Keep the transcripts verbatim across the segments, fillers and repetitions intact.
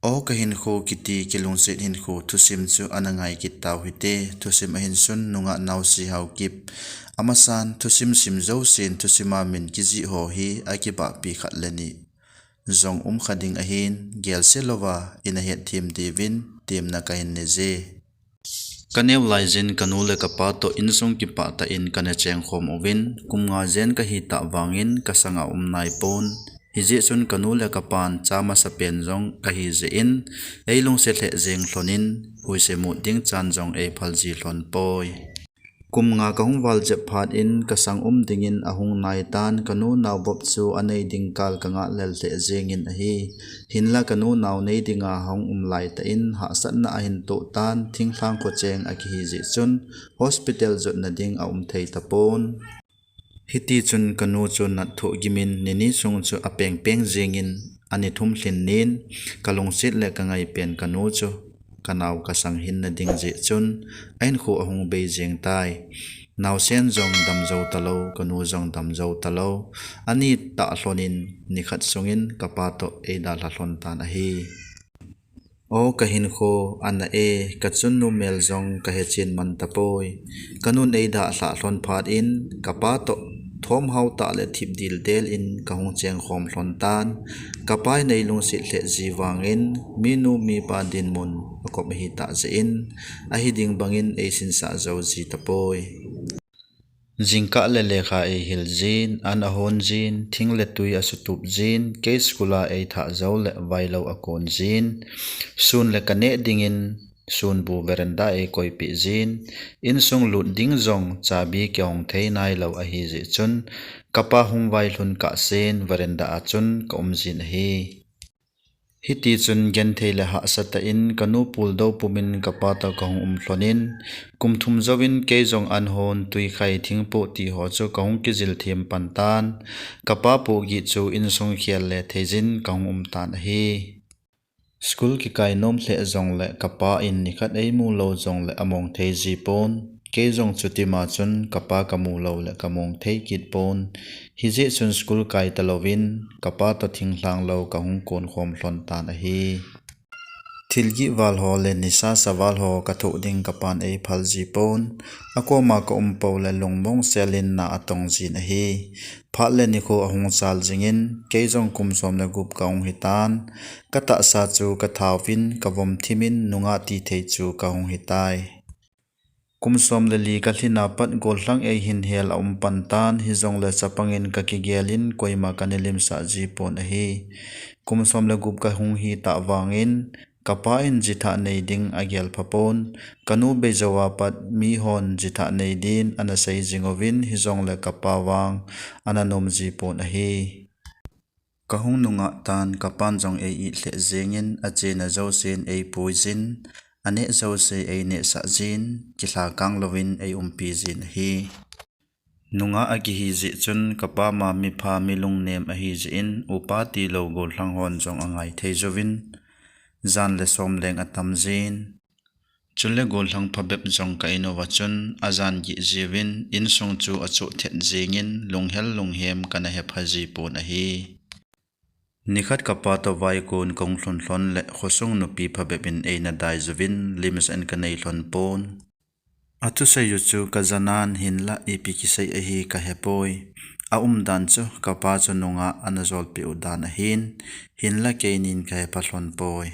O ka hinkho kiti kilungset hinkho thusim chu ana ngai kit tau hite. Thusim ahin sun nungah Naosi Haokip. Amasan thusim sim jousen thusima min kijih ho hi akibahpi khat le ni jong um kha ding ahin, gelse louva ina hetthem diuvin temna kahin nei e. Ka neo laijin ka nu le ka pa toh insung kipah tah in kana chengkhom uvin, kum nga jen kahi tah vangin ka sanga um nai pon. Hijeh chun ka nu le ka pan cha masapen jong kahi jeh in, ei lungset lheh jeng lhonin, huise mut ding chan jong ei phal ji lhon poi. Kum nga ka hung val jep phat in ka sang um dingin ahung nai tan, ka nu nao bop chu anei ding kal ka ngah lel lheh jengin ahi. Hinla ka nu nao nei dinga hung um lai tah in hahsatna ahin toh tan, thinglhang khocheng akihi jeh chun hospital jotna ding aum thei tapon. Hiti chun ka nu chu nat thoh gimin ni ni sung chu apeng peng jengin ani thum lhin nin, ka lungset le ka ngai pen ka nu chu ka nao ka sang hinna ding jeh chun ahinkho ahung bei jeng tai. Naosen jong dam jou talou, ka nu jong dam jou talou. Ani tah lhonin nikhat sungin ka pa toh ei dalha lhon tan ahi. O ka hinkho, ana e, ka chun numei jong ka hechen man tapoi. Ka nun ei dalha lhon phat in, ka pa toh thom hao tah le thip dildel in ka hung chengkhom lhon tan. Ka pa in ei lungset lheh ji vangin, minu mipa dinmun akop ahi tah jeh in, ahi ding bangin ei sinsah jou ji tapoi. Jingkah le lekha ei hil jin, an ahon jin, thing le tui asutup jin, kei school a ei thah jou le vailou akon jin, sun le ka neh dingin, sunbu veranda ei koipeh jin, insung lut ding jong chabi kihong thei nailou ahi jeh chun, ka pa hung vailhun kah sen veranda a chun ka um jin ahi. Hiti chun genthei le hahsa tah in ka nu puldou pumin ka pa toh ka hung um lhonin, kum thum jouvin kei jong an hon, tui khai, thing poh ti ho chu ka hung kijil them pan tan, ka pa pohgih chu insung khel le theijin ka hung um tan ahi. School kikai nom lheh jongle ka pa in nikhat ei mu lou jongle among thei ji pon. Kei jong chutima chun ka pa ka mu lou le ka mong thei kit pon. Hijeh chun school kai talouvin ka pa toh thinglhang lou ka hung konkhom lhon tan ahi. Thil gih val ho le nisa sa val ho ka thoh ding ka pan ei phal ji pon. Akoma ka um pou le lungmong selin na atong jin ahi. Phat le nikho ahung sal jingin, kei jong kum som le gup ka hung hitan. Ka tahsa chu ka thauvin, ka vom thimin, nungah ti thei chu ka hung hitai. Kum som le li ka lhin a pat gollhang ei hin hel aum pan tan, hijongle chapangin ka kigelin, koima ka nei limsah ji pon ahi. Kum som le gup ka hung hi tah vangin, ka pa in jithah nei ding agel pha pon, ka nu bei jou a pat mihon jithah nei din ana sei jing uvin, hijongle ka pa vang ana nom ji pon ahi. Ka hung nungah tan ka pan jong ei it lheh jengin, achena jousen ei pui jin, aneh jouse ei nehsah jin, kilha kang louvin ei umpi jin ahi. Nungah akihi jeh chun ka pa ma mipha mi lungnem ahi jeh in, upa tilou gollhang hon jong angai thei jouvin, jan le som leng atam jin. Chule gollhang phabep jong ka in uva chun ajan gih jiuvin, insung chu achoh thet jengin, lunghel lunghem kana hepha ji pon ahi. Nikhat ka pa toh vaikon ka hung lhun lhon le khosung nupi phabep in eina dai jouvin, limsah in ka nei lhon pon. Athusei u chu ka janan, hinlah ipi kisei ahi ka hepoi. Aumdan chu ka pa chu nungah ana jolpeh u dan ahin, hinlah keinin ka hepha lhon poi.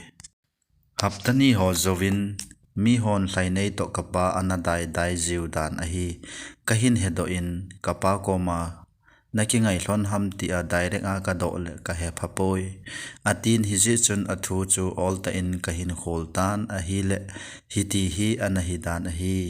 Hapta ni ho jouvin, mihon Lhainei toh ka pa ana dai dai jiu dan ahi. Ka hin hedoh in, ka pa koma, na kingai lhon ham tia direct a ka doh le ka hepha poi. Atin hijeh chun athu chu oltah in ka hin khol tan ahile, hiti hi ana hi dan ahi.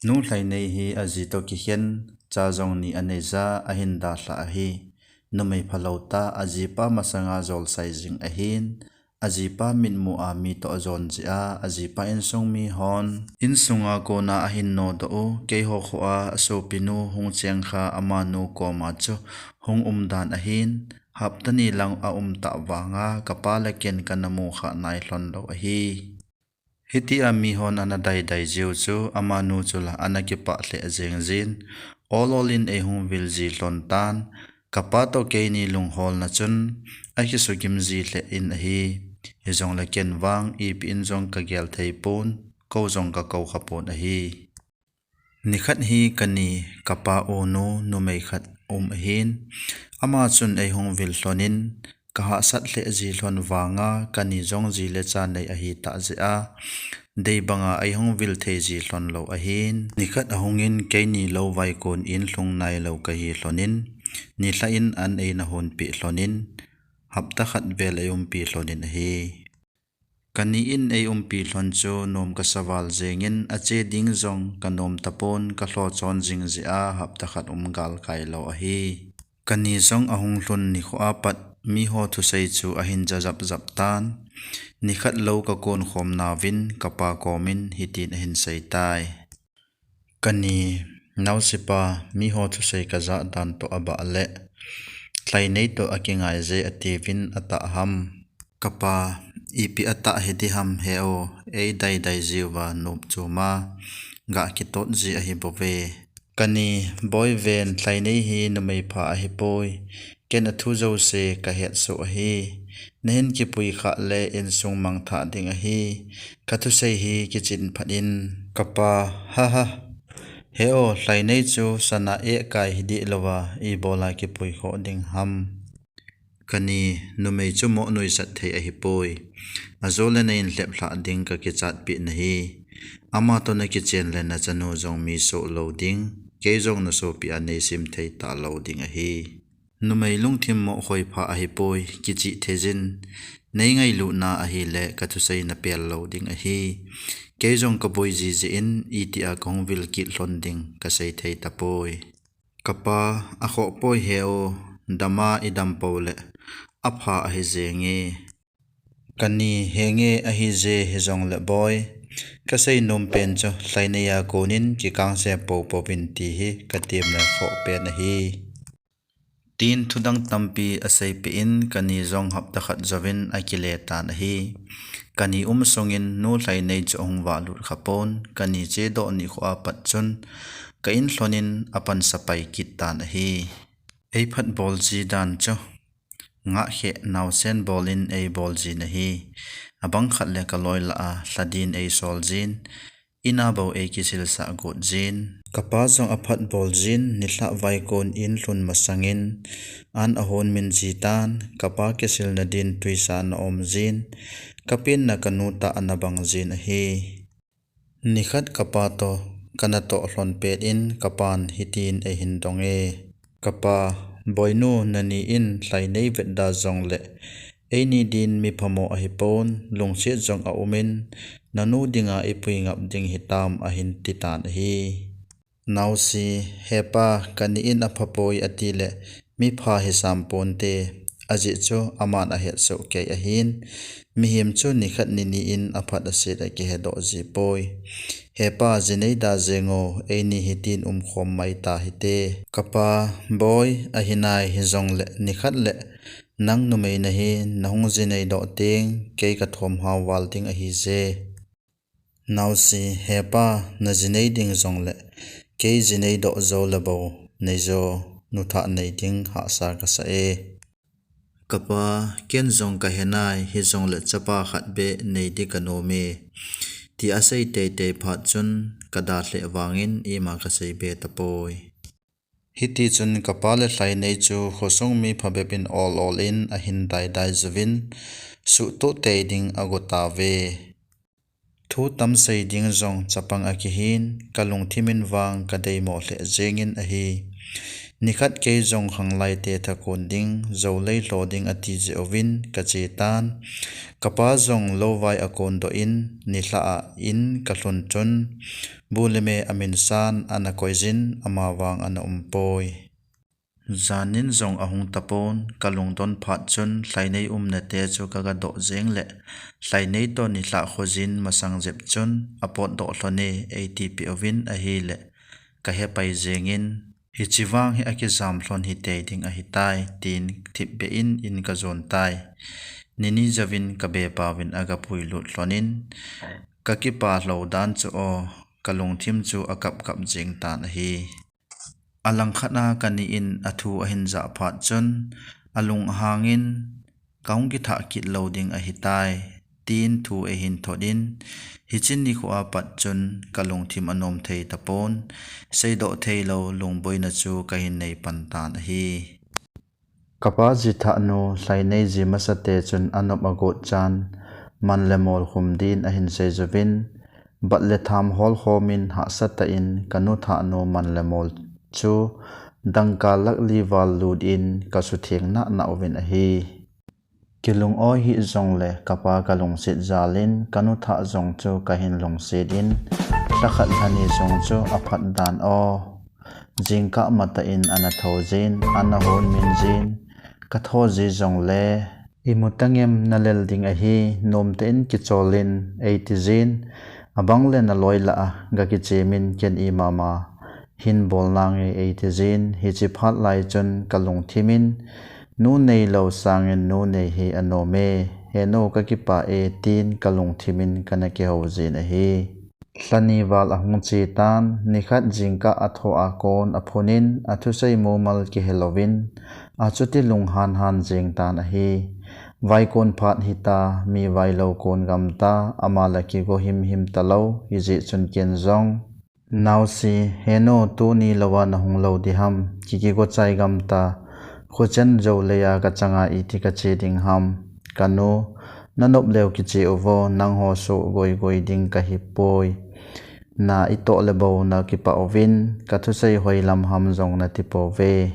Nu Lhainei hi aji toh kikhen, cha jong ni anei ja, ahin dalha ahi. Numei phalou tah, ajipa masanga jolsai jing ahin, ajipa mitmu a mi toh ajon jeh a, ajipa insung mihon insunga kona ahin nodoh u, keiho kho a sopinu hung cheng kha amanu koma chu hung umdan ahin, hapta ni lang aum tah vanga, ka pa le ken kana mu kha nai lhon lou ahi. Hitia mihon ana dai dai jiu chu, amanu chu la ana kipah lheh jeng jin, ol ol in ei hung vil ji lhon tan, ka pa toh keini lungholna chun, akisugim ji lheh in ahi. Hijongle ken vang ipi in jong kagel thei pon, kou jong kakou kha pon ahi. Nikhat hi kani kapa u nu numei khat um ahin, ama chun eihung vil lhonin, kahahsat lheh ji lhon vanga kani jong ji le cha nei ahi tah jeh a, dei banga eihung vil thei ji lhon lou ahin. Nikhat ahungin keini lou vai kon in lhung nailou kahi lhonin, nilhah in an eina honpeh lhonin, hapta khat vel eiumpi lhonin ahi. Kani in eiumpi lhon chu nom kasa val jengin, ache ding jong kanom tapon, kalho chon jing jeh a hapta khat um galkai lou ahi. Kani jong ahung lhun nikho a pat miho thusei chu ahin ja japjap tan. Nikhat lou kakon khom nauvin kapa komin hitin ahin sei tai. Kani, naosepa, miho thusei kajah dan toh abah le, Lhainei toh akingai je atiuvin atah ham? Kapa, ipi atah hiding ham he o, eidaidai jiuva nop choma ga kitot ji ahibouve. Kani, boi ven, Lhainei hi numei pha ahipoi. Ken athu jouse kahetsoh ahi. Nahin kipui khah le insung mangthah ding ahi. Kathusei hi kichin phat in. Kapa, haha. He o, Lhainei chu sana eh kai hiding louva, ibola kipui khoh ding ham? Kani, numei chu moh nuisat thei ahipoi. Ajole nahin lhep lhah ding kakichatpeh nahi. Ama toh nakichen le nachanu jong mi soh lou ding. Kei jong nasopi a neisim thei talou ding ahi. Numei lungthim moh khoipha ahipoi, kichih theijin. Neingailutna ahile kathusei napel lou ding ahi. Kei jong kaboi jiji in, itia kahung vil kit lhon ding kasei thei tapoi. Kapa, akhoh poi he o, dama idam pou le apha ahi jenge. Kani, henge ahije hijongle boi, kasei nom pen chu Lhainei a konin kikangse poupouvin ti hi katem le khoh pen ahi. Tin thudang tampi aseipeh in kani jong hapta khat jouvin akile tan ahi. Kani um sungin nu Lhainei chu ahung valut khapon, kani chedoh nikho a pat chun ka in lhonin apansa pai kit tan ahi. Eiphatbol ji dan chu ngahkheh naosen bolin eibol jin ahi. Abang khat le kaloi lah a lhadin eisol jin, in a bou eikisilsah got jin. Kapa jong aphatbol jin, nilhah vaikon in lhun masangin an ahon min ji tan, kapa kisilna din twisa ana um jin, kapenna kanu tah ana bang jin ahi. Nikhat kapa toh kanatoh lhon pet in kapan hitin eihin dong e. Kapa, boinu, nani in Lhainei vetda jongle eini din mi phamo ahipon, lungset jong aumin, nanu dinga ipui ngap ding hitam ahin titan ahi. Naosi, hepa, kani in aphapoi atile, mipha hisam ponte, ajeh chu aman ahetsoh kei ahin, mihem chu nikhat nini in aphat aset akihedoh jipoi. Hepa, jinei da jeng o, eini hitin umkhom maita hite. Kapa, boi, ahinai hijongle, nikhat le, nang numei nahi, nahung jineidoh teng, kei kathom hao val ding ahije. Naosi, hepa, najinei ding jongle, kei jineidoh joule bou neijo, nuthah nei ding hahsa kasa e. Kapa, ken jong kahenai, hijongle chapa khat beh nei di kanom e, ti asei teitei phat chun kada lheh vangin ima kasei be tapoi. Hitichun kapa le Lhainei chu khosung mi phabep in ol ol in ahin daidai jouvin, suhtoh tei ding ago tauve. Thu tam sei ding jong chapang akihin, kalungthim in vang kadeimo lheh jengin ahi. Nikhat kei jong khanglaite thakon ding, jou lei lho ding ati jeh uvin kache tan. Kapa jong louvai akondoh in, nilhah a in kalhun chun, bu le me aminsan ana koijin, amavang ana umpoi. Janin jong ahung tapon, kalungdon phat chun Lhainei umnate chu kagadoh jeng le, Lhainei toh nilhah khojin masang jep chun apotdoh lhon e, eitipeh uvin ahile, kahepai jengin, hiche vang hi akijam lhon hitei ding ahitai, tin thipbeh in in kajon tai. Nini jouvin kabepauvin agapuilut lhonin, kakipa lhou dan chu o, kalungthim chu akap kap jeng tan ahi. Alangkhat a kani in athu ahin jah phat chun, alunghangin, Kahung kithah kit lou ding ahitai, tin thu eihin thot in, hiche nikho a pat chun kalungthim anom thei tapon, seidoh theilou lungboina chu kahin nei pan tan ahi. Kapa jithah nu Lhainei ji masate chun anop agot chan, man le mol khum din ahin seijouvin, bat le tham hol khomin hahsa tah in kanu thah nu man le mol chu dangka lakh li val lut in kasutheng nahnah uvin ahi. Kilung-oi hih jongle kapa kalungset jal in kanu thah jong chu kahin lungset in, lhakhat lhani jong chu aphat dan o. Jingkah matah in ana thou jin, ana hon min jin, katho ji jongle, imu tangem nalel ding ahi, nomtah in kichol in, eiti jin, abang le naloi lah a, gakiche min ken imama hin bol nange eiti jin, hiche phat lai chun kalungthim in, nu neilou sangin nu nei hi anom e, henu kakipah e, tin kalungthim in kana kihou jin ahi. Lhani val ahung che tan, nikhat jingkah atho a kon aphun in, athusei mumal kihelouvin, achuti lunghan han jeng tan ahi. Vaikon phat hita, mi vailou kon gamta, ama la kigo himhim talou, hijeh chun ken jong, Naosi, henu tuni louva nahung lou diham, kikigo chai gamta, khochen jou leiya kachanga iti kache ding ham, kanu, nanop leu kiche uvo, nangho soh goigoi ding kahipoi. Na itoh le bou nakipah uvin, kathusei hoilam ham jong natipouve.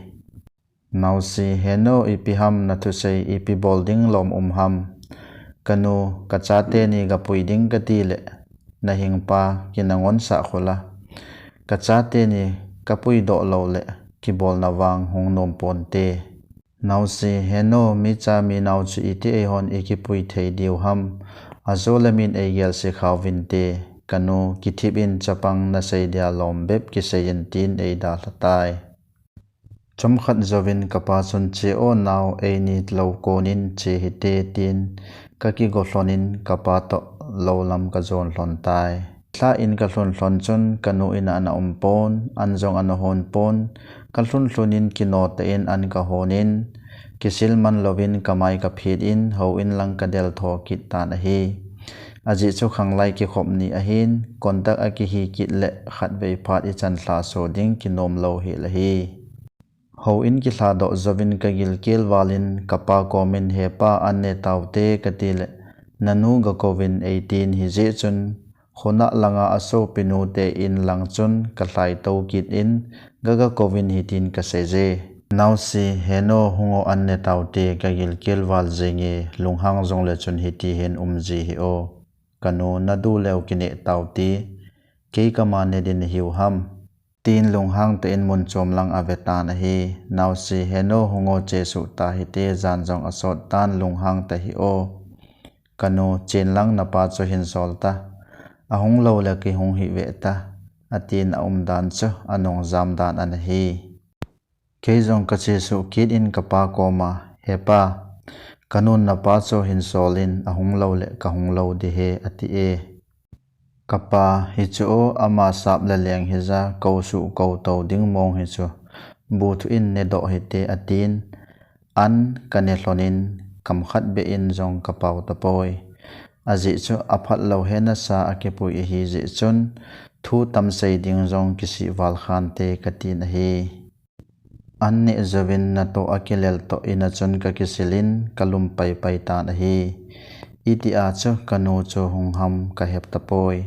Naosi, henu ipi ham nathusei, ipi bol ding lom um ham. Kanu, kachate ni gapui ding katile, nahingpa kinangonsah khola. Kachate ni kapuidoh loule, kibolna vang hung nom ponte. Naosi, henu micha minao chu iti eihon ikipui thei diu ham. Ajo le min eigelse khauvinte. Kanu, kithip in chapang nasei dia lom bep kisei in tin eidalhatai. Chomkhat jouvin kapa chun che o nao eini lou konin che hite tin kakigo lhonin kapa toh lou lam kajon lhon tai. Lhah in kalhun lhon chun kanu in a ana um pon, an jong ana hon pon, kalhun lhun in kino tah in an kahonin, kisil man louvin kamai kaphet in houin lang kadel tho kit tan ahi. Ajeh chu khanglai kikhop ni ahin, contact akihi kit le khatvei phat ichan lhaso ding kinom lou hel ahi. Houin kilhadoh jouvin kagilkel valin kapa komin hepa an ne taute katile, nanu gakouvin eitin hijeh chun, khonah langa asopinu te in lang chun kalhai tou kit in, gagakouvin hitin kaseije. Naosi, henu hungo an ne taute kagilkel val jenge, lunghang jongle chun hiti hin umji hih o. Kanu, nadu leu kineh taute, kei kama ne din hiu ham. Tin lunghang tah in mun chom lang avetan ahi. Naosi, henu hungo chesuh tahite, jan jong asot tan, lunghang tah hih o. Kanu, chen lang napa chu hinsol ta. Ahung loule kihung hih veta, atin aumdan chu anung jamdan ana hi. Kei jong kachesuh kit in kapa koma, hepa, kanun napa chu hinsol in ahung loule kahung lou ding ahi, ati e. Kapa, hichu o ama sap le leng hija, kousuh koutou ding mong hichu, buthu in nedoh hite atin, an kane lhonin, kamkhat beh in jong kapao tapoi. Ajeh chu aphat lou hena sa akipui ahijeh chun, thu tam sei ding jong kisih val khante katin ahi. An neh jouvin natoh akilel toh ina chun kakisilin kalum paipai tan ahi. Itia chu kanu chu hung ham kahep tapoi.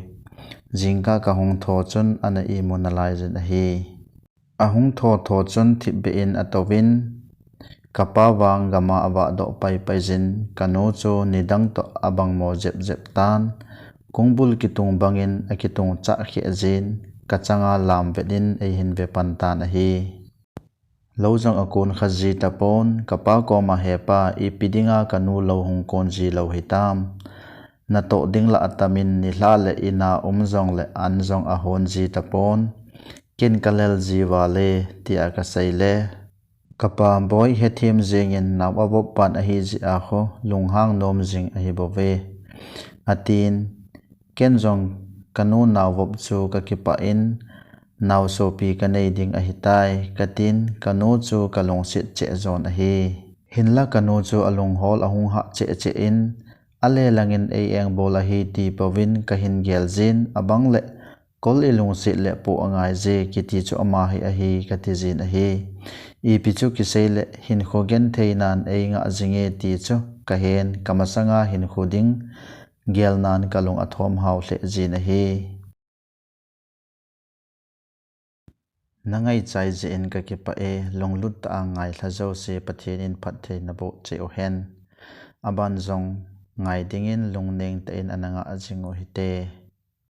Jingkah kahung tho chun ana imu nalaijin ahi. Ahung tho tho chun thipbeh in atouvin, kapa vang gama avahdoh paipai jin, kanu chu nidang toh abangmo jepjep tan, kongbul kitung bangin akitung chah kheh jin, kachanga lam vet in eihin ve pan tan ahi. Lou jong akon kha ji tapon, kapa koma hepa, ipi dinga kanu lou hung kon ji lou hitam. Natoh ding lah atamin nilhah le ina um jongle an jong ahon ji tapon, ken kalel ji vale, tia kaseile. Kapa, boi, hethem jengin nao avop pan ahijeh a kho, lunghang nom jing ahibouve, atin, ken jong kanu nao vop chu kakipah in, nao sopi kanei ding ahitai, katin, kanu chu kalungset cheh jon ahi. Hinlah kanu chu alunghol ahung hah cheh cheh in, ale langin ei engbol ahi ti pouvin kahin gel jin, abang le kol ilungset le poh angai je kiti chu ama hi ahi kati jin ahi. Ipi chu kisei le hinkho genthei nan ei ngah jinge ti chu kahen kamasanga hinkho ding gel nan kalung athom hao lheh jin ahi. Na ngaichai jeh in ka kipah e, lunglut tah a ngailha jouse Pathen in phattheina boh cheh u hen. Aban jong ngai dingin lungneng tah in ana ngah jing u hite.